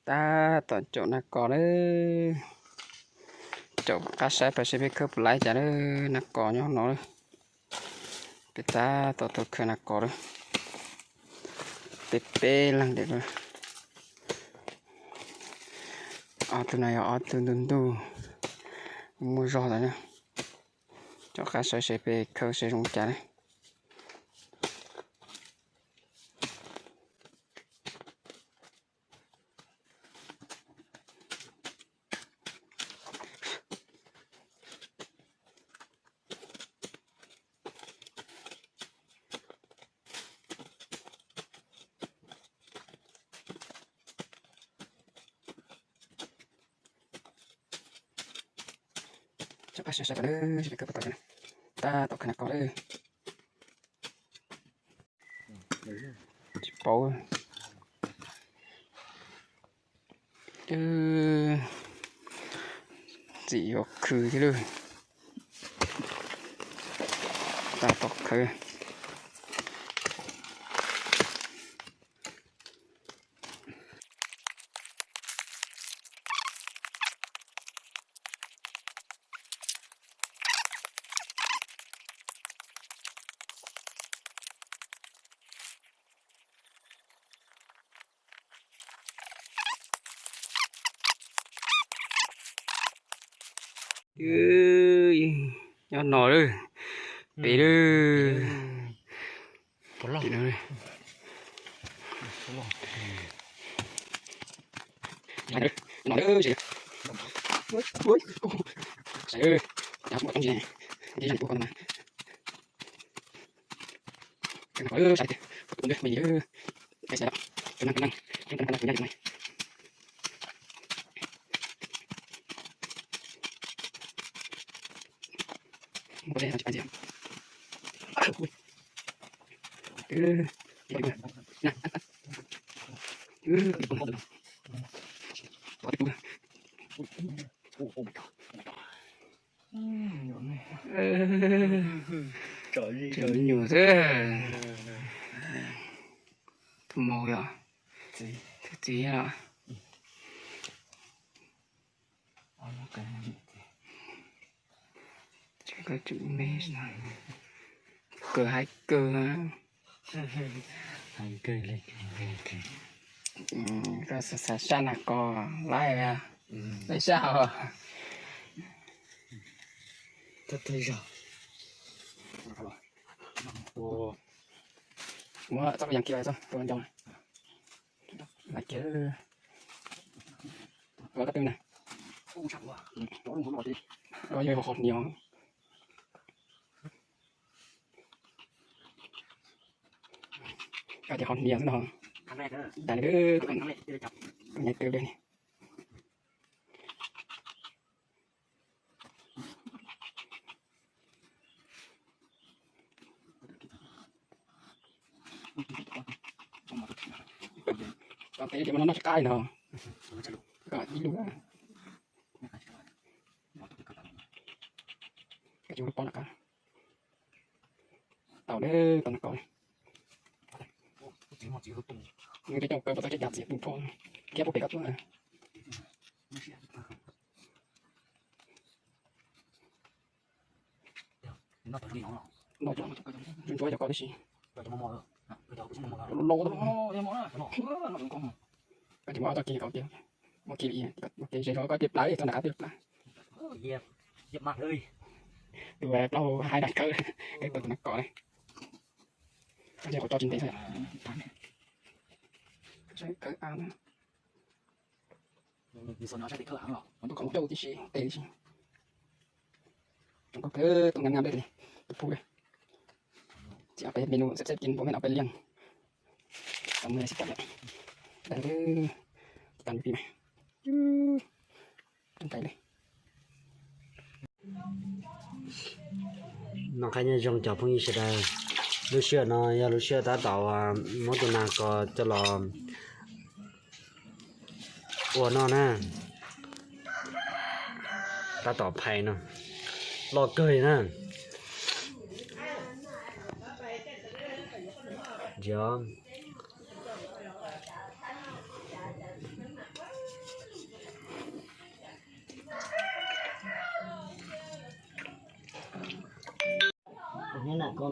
ຕາ ຕອນເຈາະນາກໍເດີ ເຈາະກາໄຊໄປເຊເບເຄີບຫຼາຍຈ້າເດີ ນາກໍຍ້ອນເນາະເດີ ເປັນຕາ ຕອນໂຕເຄືນາກໍເດີ ເປເປຫຼັງເດັກເດີ ເອົາໂຕໃນ ເອົາໂຕດຸນດູ ໝູ່ຈໍຕາເນາະ ເຈາະກາໄຊເຊເບເຄີບເຊລົງຈ້າເດີ. ຈະໄປໃສ່ກັນເດີ ຊິໄປເກີດປະຕາກັນ ຕາຕອກຂະໜາດເກົ່າເດີ ຊິເປົ່າ ເອີ ສີອອກຄືເລີຍ ຕາຕອກຄື. ເອີຍ ຍອດໜໍເດີ ເປເດີ ເປັນເລີຍ ເປັນເລີຍ ໜໍເດີ ເຊ ໂອ້ຍ ໂອ້ຍ ໃສ່ເດີ ຈັບໝົດຕ້ອງຊິ ທີ່ສັນໂກກອນມາ. ກັນເດີ ໃສ່ປະຕູເດີ ໄປເດີ ໄປໃສ່ແລ້ວ ກຳລັງ ກຳລັງ ກຳລັງ ກຳລັງ ກຳລັງ ກຳລັງ ບໍ່ໄດ້ ເຮົາຈະໄປດຽວ ໂອ້ຍ ເອີ ເອີ ເອີ ເອີ ອືມ ເອີ ຈອຍ ຈອຍຢູ່ເດີ ໂມກະ ຈີ ຈີລະ ເກີ ໄຮເກີ ໄຮເກີເລັກ ໄຮເກີ ອືມ ກໍສະ ສະ ສະນະກໍຫຼາຍແລ້ວ ອືມ ໄດ້ຊາວ ໂອ້ ວ່າຈັກຢ່າງກ່ຽວຊະ ຕົວຈັງ ຫຼາຍເກີ ວ່າກະຕຶງນະ ໂອ້ ສັກວ່າ ໂອ້ ຮ້ອນດີ ກໍຢູ່ໃນຄອບໜຽວ ກໍຈະຄອບໜຽວເນາະ ຄັ້ງແລກເດີ ໄດ້ເດີ ຄັ້ງແລກທີ່ໄດ້ຈັບ ໃຫຍ່ເຕີບເດ້ນີ້. ຕອນເຕະຈະມານອນນອກກາຍເນາະ ກະຢູ່ ກະຢູ່ປ້ອນອາກາດ. ເອົາເດີ ຕອນນະກອນ ມັນກະຈົບເກີນ ບໍ່ຕ້ອງຈະຢາກເສຍປຸ້ງພອງ ແກບໍ່ເປັນກັບຕົວ ນອກຈາກ ນອກຈາກ ຈົນຕົວຈະກອດໄດ້ຊິ ໂລ ກະຊິມາເອົາຕະກີເຂົາເຕີ ບໍ່ກີ້ອີກ ບໍ່ກີ້ເສຍເຂົາກະເຕັບຫຼາຍ ຕອນນະກອນເຕັບຫຼາຍ ຢຽບ ຢຽບມາກເລີຍ ດູແລເປົ່າຫາຍດັກເກີ ເກີດຕົວນະກອນເລີຍ. ເອົາເຈົ້າຈິງເຕະໃສ່ ໃສ່ເກີອານ ມີສ່ວນເອົາໃຊ້ເຕະເກີອານເນາະ ມັນຕ້ອງເອົາເຈົ້າຕິຊິເຕະຊິ ຕ້ອງເກີ ຕ້ອງງາມໆເດີ ເປັນຜູ້ເດີ ຊິເອົາໄປເຮັດເມນູແຊບໆກິນ ບໍ່ແມ່ນເອົາໄປລ້ຽງ ເອົາເມື່ອຊິກັນ ໄດ້ເດີ ກັນປີໃໝ່ ກັນໄກເລີຍ. ເນາະ ໃຄເນາະ ຈອງຈອບພວກນີ້ເສຍດາຍ ລູກເຊືອກເນາະ ຢ່າລູກເຊືອກຕາເຕົາ ອ່າ ມົດຕົວນາກໍຈະຫຼອມ ອົວນອນນະ ຕາຕໍ່ໄພເນາະ ຫຼອກເກີຍນະ ດຽວ. ເອີ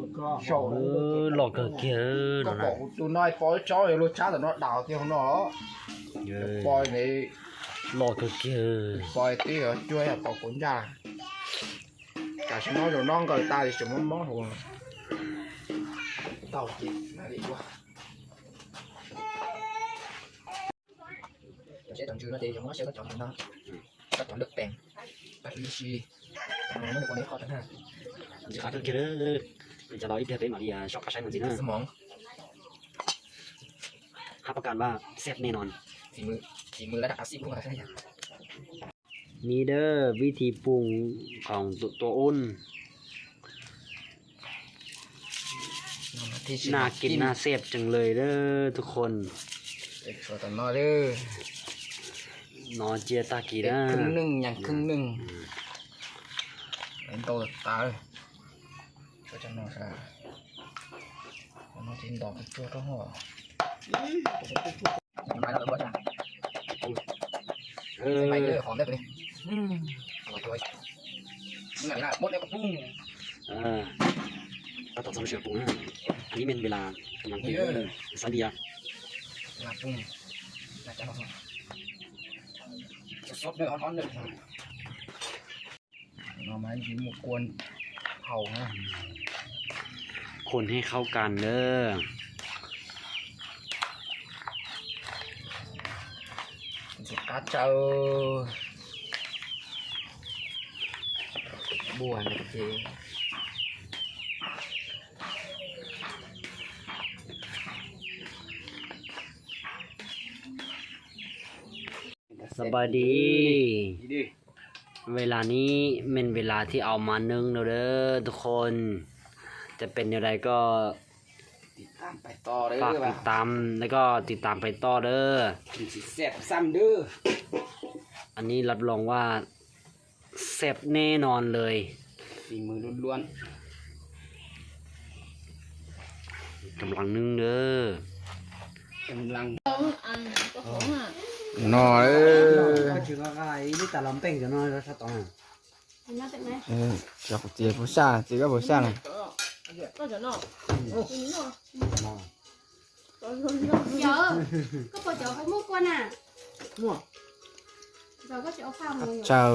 ຫຼໍ່ເກີເກຍເນາະນະ ໂຕນ້ອຍ ປ່ອຍຈອຍລົດຊາດເນາະ ດາວທີ່ເຮົາເນາະ ເອີ ປ່ອຍໃນ ຫຼໍ່ເກີເກຍ ປ່ອຍຕິເອົາ ຈວຍເອົາ ເປົ່າກົນຢາ ກາຊິໂນ ໂດນ້ອງກໍຕາຍ ຊິມອງໂຫ ເຕົ້າຈິດນາລີກວ່າ ເຈັດຕອນຈື່ນະ ເຕ ຍັງວ່າເຊວກໍຈອມນະ ກໍຕອນເລິກແປງ ປັດລີຊີ ມັນບໍ່ໄດ້ຂໍຕັນຫາ ຊິຂາດເກີເກຍເດີ ຈະລອອີກເທື່ອເປັນມາເລຍ ຊອກກະໃຊ້ມັນຊິນະ ສະໝອງ ຮັບປະກັນວ່າແຊບແນ່ນອນ ຝີມື ຝີມືລະດັບອາຊີບ ນີ້ເດີ ວິທີປຸງຂອງຕົວ ຕົວອຸ່ນ ໜ້າກິນໜ້າແຊບຈັ່ງເລີຍເດີທຸກຄົນ ເອັກໂຊຕະນໍເດີ ນໍເຈຍຕາກີເດີ ເປັນເຄິ່ງໜຶ່ງ ຫຍັງເຄິ່ງໜຶ່ງ ເປັນໂຕຕາເດີ ກໍຈະນໍຊາ ເອົາມາກິນດອກເປັນຕົວກໍຫໍ ໄປແລ້ວບໍ່ຈ້າ ເອີ ໄປເດີ ຫອມເດີຕົວນີ້ ອືມ ອະຮ່ອຍ ເວລາໝົດແລ້ວກໍປຸງ ເອີ ກໍຕ້ອງໃຊ້ເຊື້ອປຸງນະ ອັນນີ້ແມ່ນເວລາກຳລັງປຸງເດີ ຊອຍເບຍ ເວລາປຸງ ໜ້າຈະຫອມ ສົດໆເດີ ຮ້ອນໆເດີ. ໜໍ່ໄມ້ກິນໝູກວນເຜົານະ ຄົນໃຫ້ເຂົ້າກັນເດີ ຊິກາເຈົ້າ ບົວນະເຈ ສະບາຍດີ ເວລານີ້ແມ່ນເວລາທີ່ເອົາມາໜຶ້ງແລ້ວເດີທຸກຄົນ ຈະເປັນແນວໃດກໍຕິດຕາມໄປຕໍ່ເດີ ຝາກຕິດຕາມ ແລ້ວກໍຕິດຕາມໄປຕໍ່ເດີ ມັນຊິແຊບຊ້ຳເດີ ອັນນີ້ຮັບຮອງວ່າແຊບແນ່ນອນເລີຍ ຝີມືລ້ວນໆ ກຳລັງໜຶ້ງເດີ ກຳລັງ ໜໍ່ເອີຍ ເອີ ຈອກເຈຍຜູ້ຊາຍ ເຈຍກໍຜູ້ຊາຍນະ ເຈົ້າ ເຈົ້າ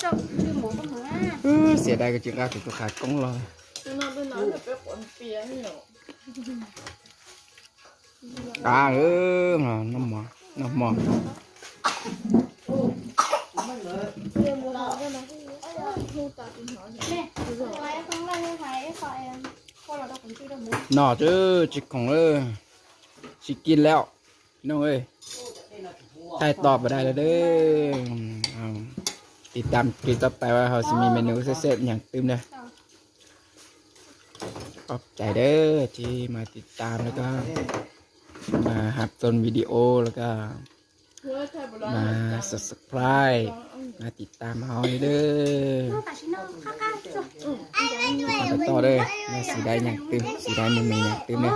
ເຈົ້າ ເອີ ເສຍດາຍກໍຈິງອາ ຖືກຂາຍກ້ອງລອຍ ຕາເອີຍ ນ້ຳໝໍ້ ນ້ຳໝໍ້ ໜໍ່ເອີຍ ຈິກຂອງເອີຍ ຊິກິນແລ້ວ ພີ່ນ້ອງເອີຍ ຖ່າຍຕໍ່ບໍ່ໄດ້ແລ້ວເດີ ເອົາ ຕິດຕາມຄລິບຕໍ່ໄປວ່າເຮົາຊິມີເມນູແຊບໆຫຍັງຕື່ມເດີ ຂອບໃຈເດີທີ່ມາຕິດຕາມ ແລ້ວກໍມາຮັບຊົມວິດີໂອ ແລ້ວກໍມາ Subscribe ມາຕິດຕາມເຮົາເດີ ມາຕໍ່ເດີ ວ່າຊິໄດ້ຫຍັງຕື່ມ ຊິໄດ້ເມນູຫຍັງຕື່ມເດີ.